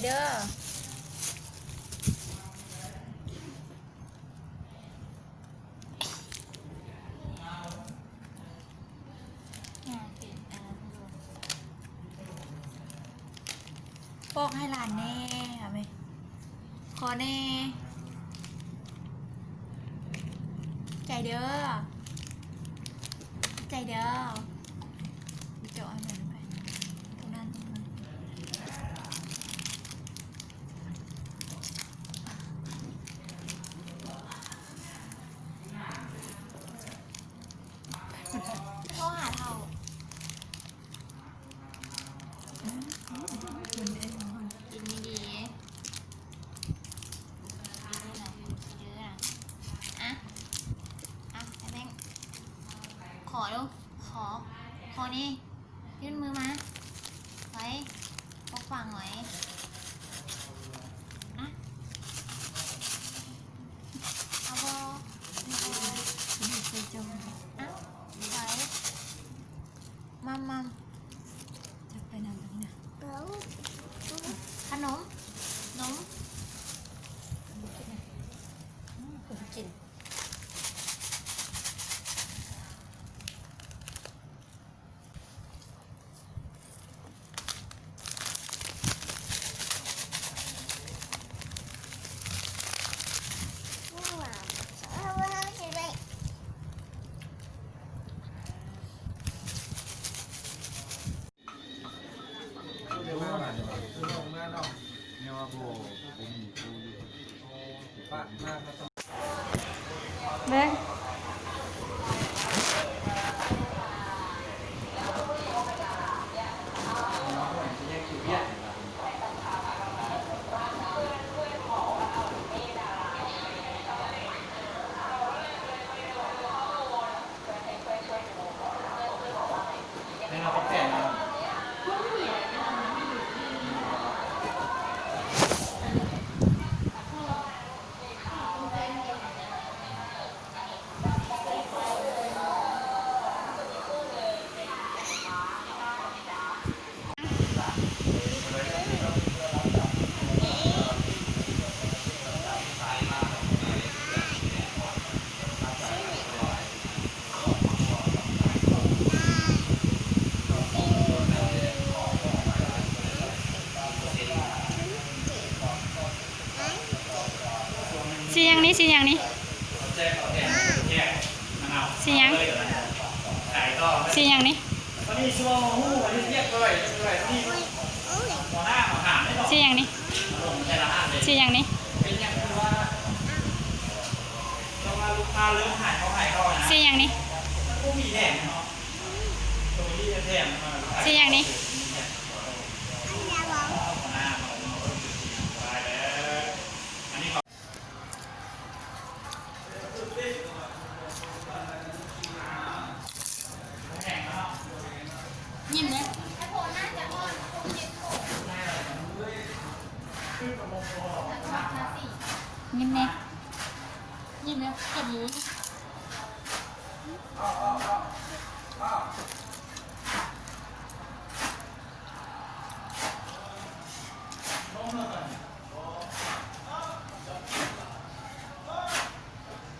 ເດີ. ປອກໃຫ້ຫຼານແດ່ ເອົາໄປ ຂໍແດ່ ໃຈເດີ ໃຈເດີ. ເຈາະໃຫ້ມັນໄປ ຕົງນັ້ນ ຕົງນັ້ນ. ໂທຫາເຖົ້າ ກິນດີໆ ກິນດີໆ ກິນດີໆ ອະ ອະ ແບງ ຂໍດູ ຂໍ ຂໍນີ້. ຍື່ນມືມາ ໄວ້ ປົກຝັງໄວ້ ອະ ເອົາບໍ່ ເອົາ ໄວ້ ມັມໆ ຈັບໄປນຳນີ້ນະ ຂະໜົມ ໜົມ ກິນ. ເບິ່ງ ສີຫຍັງນີ້ ສີຫຍັງນີ້ ສີຫຍັງ ສີຫຍັງນີ້ ສີຫຍັງນີ້ ສີຫຍັງນີ້ ສີຫຍັງນີ້ ສີຫຍັງນີ້. ຍິ້ມເດ້ ຍິ້ມເດ້ ຍິ້ມເດ້ ຈັບມື.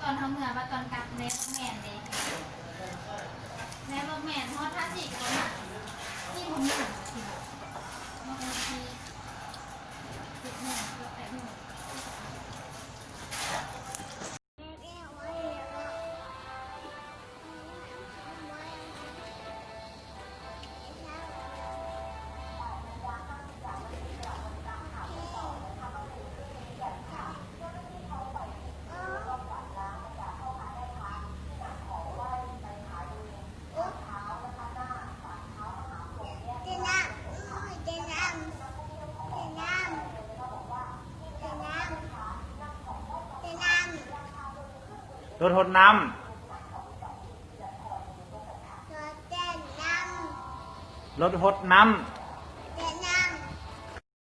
ຕອນເຮົາເມືອ ບັດຕອນກັບແມ່ບໍ່ແມ່ນເດ້ ແມ່ບໍ່ແມ່ນ ຮອດທ່າສີກໍບໍ່ມາ ນີ້ບໍ່ມີຫຍັງ ເຈັດໂມງ ເກືອບແປດໂມງ. ລົດຫົດນ້ຳ. ລົດຫົດນ້ຳ.